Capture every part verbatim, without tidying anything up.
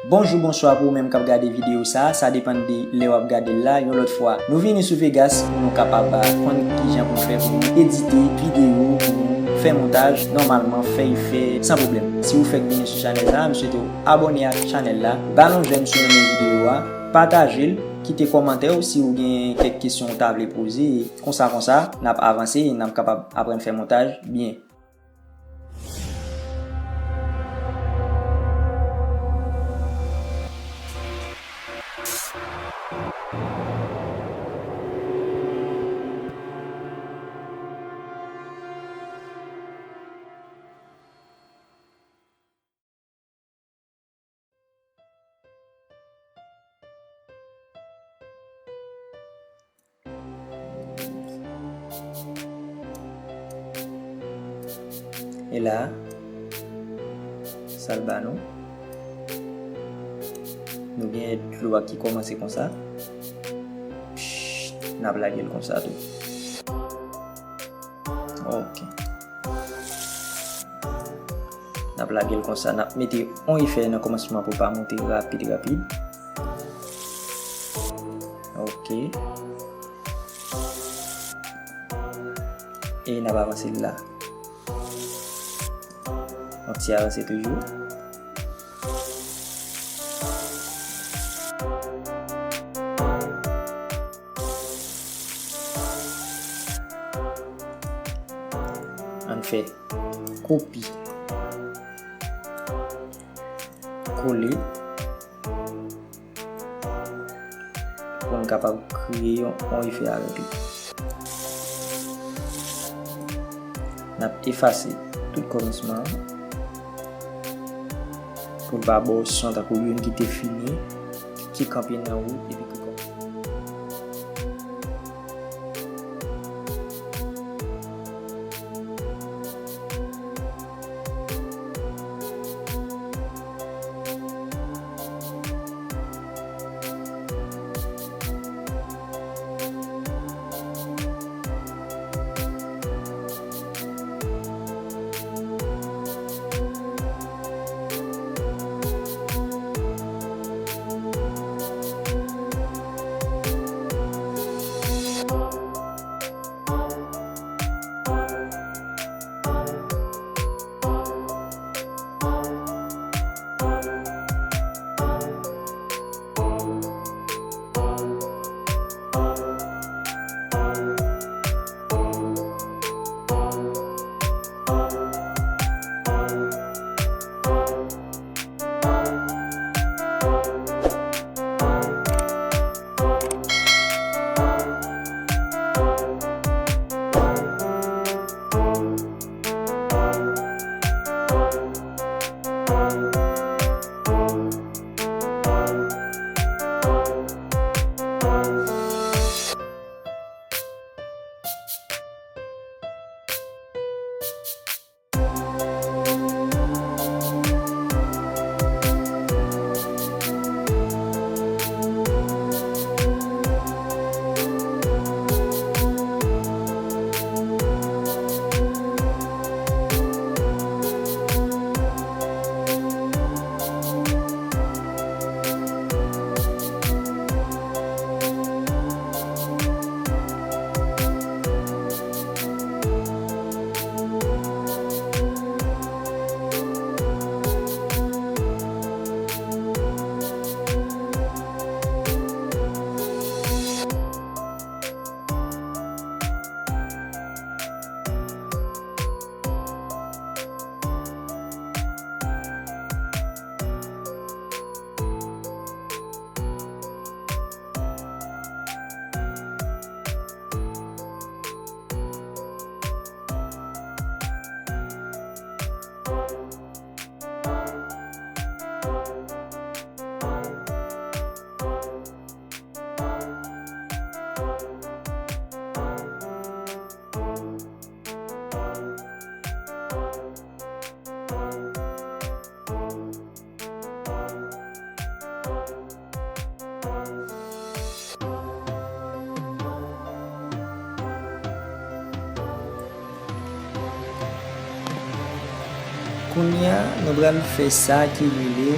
Bonjou, bonswa pou ou menm k ap gade videyo sa a, sa depann de lè w ap gade l la. Yon lòt fwa, nou vini sou Vegas pou nou kapab, ah, konn kijan pou nou fè pou nou edite videyo, pou nou fè montaj nòmalman, fè efè san pwoblèm. Si ou fèk vini sou chanèl sa a, m swete w abòne ak chanèl la, ba l yon jèm si w renmen videyo a, pataje l, kite kòmantè w si w gen kèk kesyon w ta vle poze. Konsa, konsa, n ap avanse e n ap kapab aprann fè montaj byen. E la, sa l ba nou. Nou gen dlo a ki kòmanse konsa. Psh, n ap lage l konsa tou. Ok. N ap lage l konsa. N ap mete yon efè nan kòmansman pou l pa monte rapid, rapid. Ok. E n ap avanse l la. Yon ti avanse toujou. Ann fè kopi. Kole. Pou n kapab kreye yon, yon efè avèk li. N ap efase tout kòmansman an pou l pa ba w son tankou youn ki te fini, ki kanpe nan wout epi ki kòmanse. Kounye a, nou pral fè sa ki rele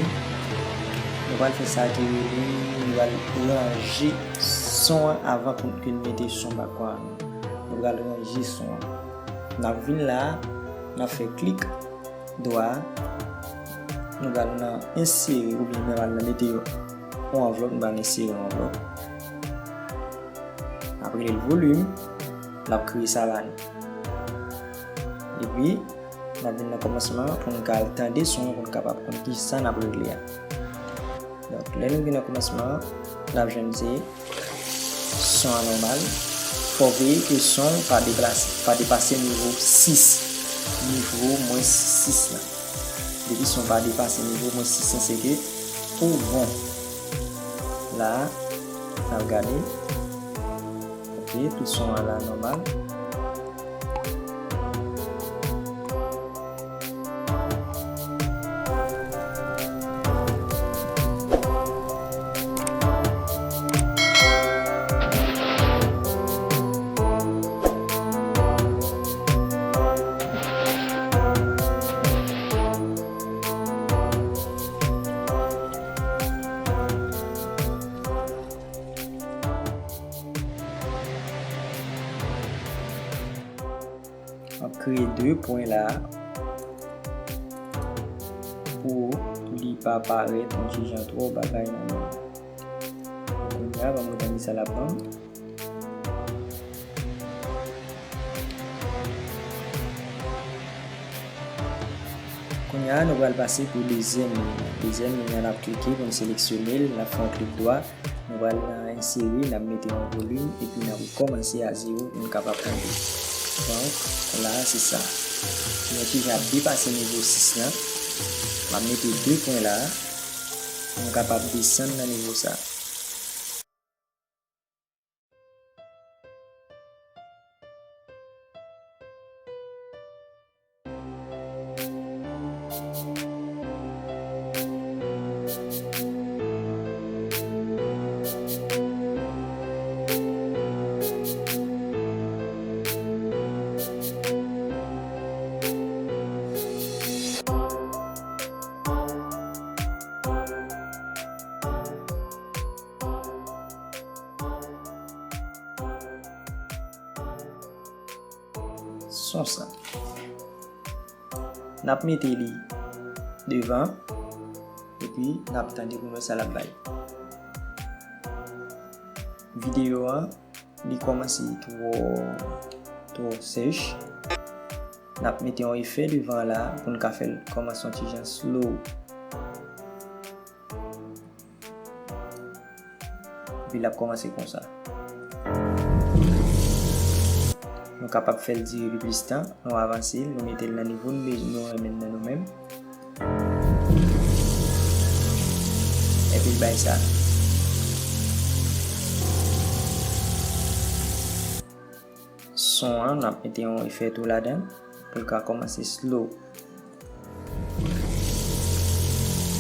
Nou pral fè sa ki rele, nou pral ranje son an avan pou ke n mete son background. Nou pral ranje son an. N ap vin la, n ap fè klik dwa, nou pral nan ensere oubyen nou pral nan mete yon anvlòp, nou pral ensere yon anvlòp. N ap rele l volim, l ap kreye sa la. Epi, n ap vin nan kòmansman pou n ka al tande son an, pou n kapab konn kisa n ap regle a. Donk, lè nou vin nan kòmansman an, n ap jwenn se son an nòmal. Fò w veye ke son w pa deplase, pa depase nivo sis. Nivo mwens sis la. Depi son w pa depase nivo mwens sis la, se ke ou bon. La a, n ap gade. Ok, tout son an la nòmal. M ap kreye de pwen la pou li pa parèt yon ti jan twò bagay nan men. Kounye a, ban m gade sa l ap ban m. Kounye a, nou pral pase pou dezyèm liy la. Dezyèm liy la, n ap klike pou n seleksyone l, n ap fè yon klik dwa. Nou pral nan ensere, n ap mete yon volim, epi n ap rekòmanse a zewo pou n kapab tande. Donk, la a, se sa. Nou ti jan ap depase nivo sis lan. M ap mete de pwen la a, pou m kapab desann nan nivo sa a. Son sa. N ap mete li devan, epi n ap tande pou n wè sa l ap bay. Videyo an, li kòmanse twò, twò sèch. N ap mete yon efè devan la pou n ka fè l kòmanse yon ti jan slow. Epi l ap kòmanse konsa. Nou kapab fè l dire pi plis tan, nou avanse l, nou mete l nan nivo nou bezwen, nou renmen l nan nou menm. Epi l bay sa. Son an, n ap mete yon efè tou ladan l pou l ka kòmanse slow.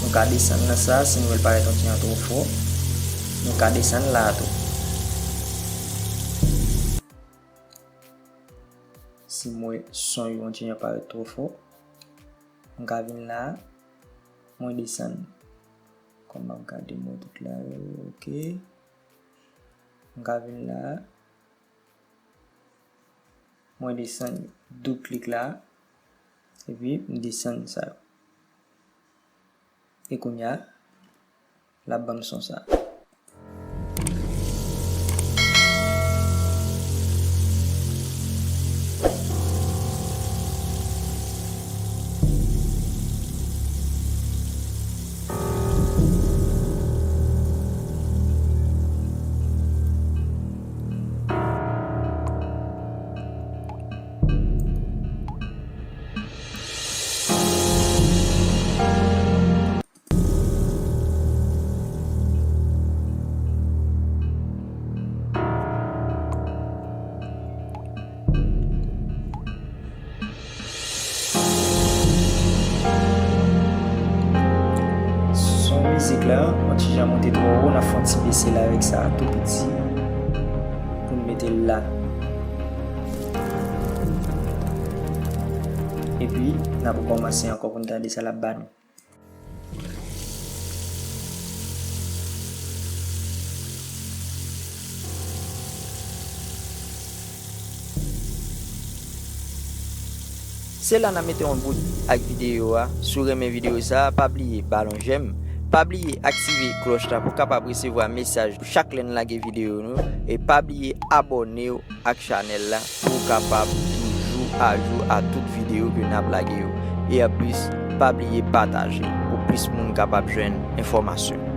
Nou ka desann nan sa, si nou wè l parèt yon ti jan twò fò, nou ka desann la a tou. Si m wè son yo yon ti jan parèt twò fò, m ka vin la a, mwen desann. Kòm m ap gade mwen tout la yo, ok. M ka vin la a. Mwen desann yo. Doub klik la, epi m desann sa yo. E kounye a, l ap ban m son sa. Son mizik la, yon ti jan monte twò wo, n ap fè yon ti bese l avèk sa, tou piti, pou n mete l la. Epi, n ap rekòmanse ankò pou n tande sa l ap ba nou. Se la n ap mete yon bout ak videyo a. Si w renmen videyo sa a, pa bliye ba l yon jèm. Pa bliye aktive klòch la pou w kapab resevwa mesaj chak lè n lage videyo nou. E pa bliye abòne w ak chanèl la pou w kapab toujou ajou a tout videyo ke n ap lage yo. E anplis, pa bliye pataje pou plis moun kapab jwenn enfòmasyon.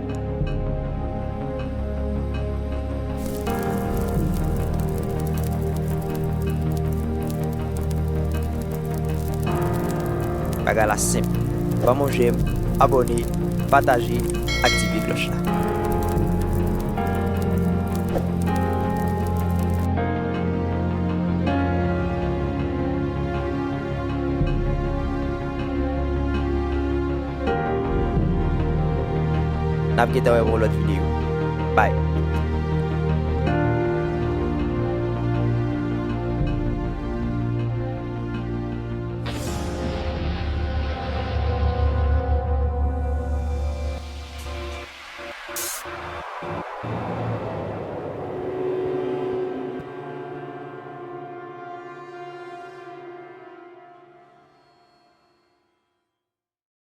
Bagay la senp. Ban m yon jèm, abòne, pataje, aktive klòch la. N ap gentan wè pou yon lòt videyo. Bye.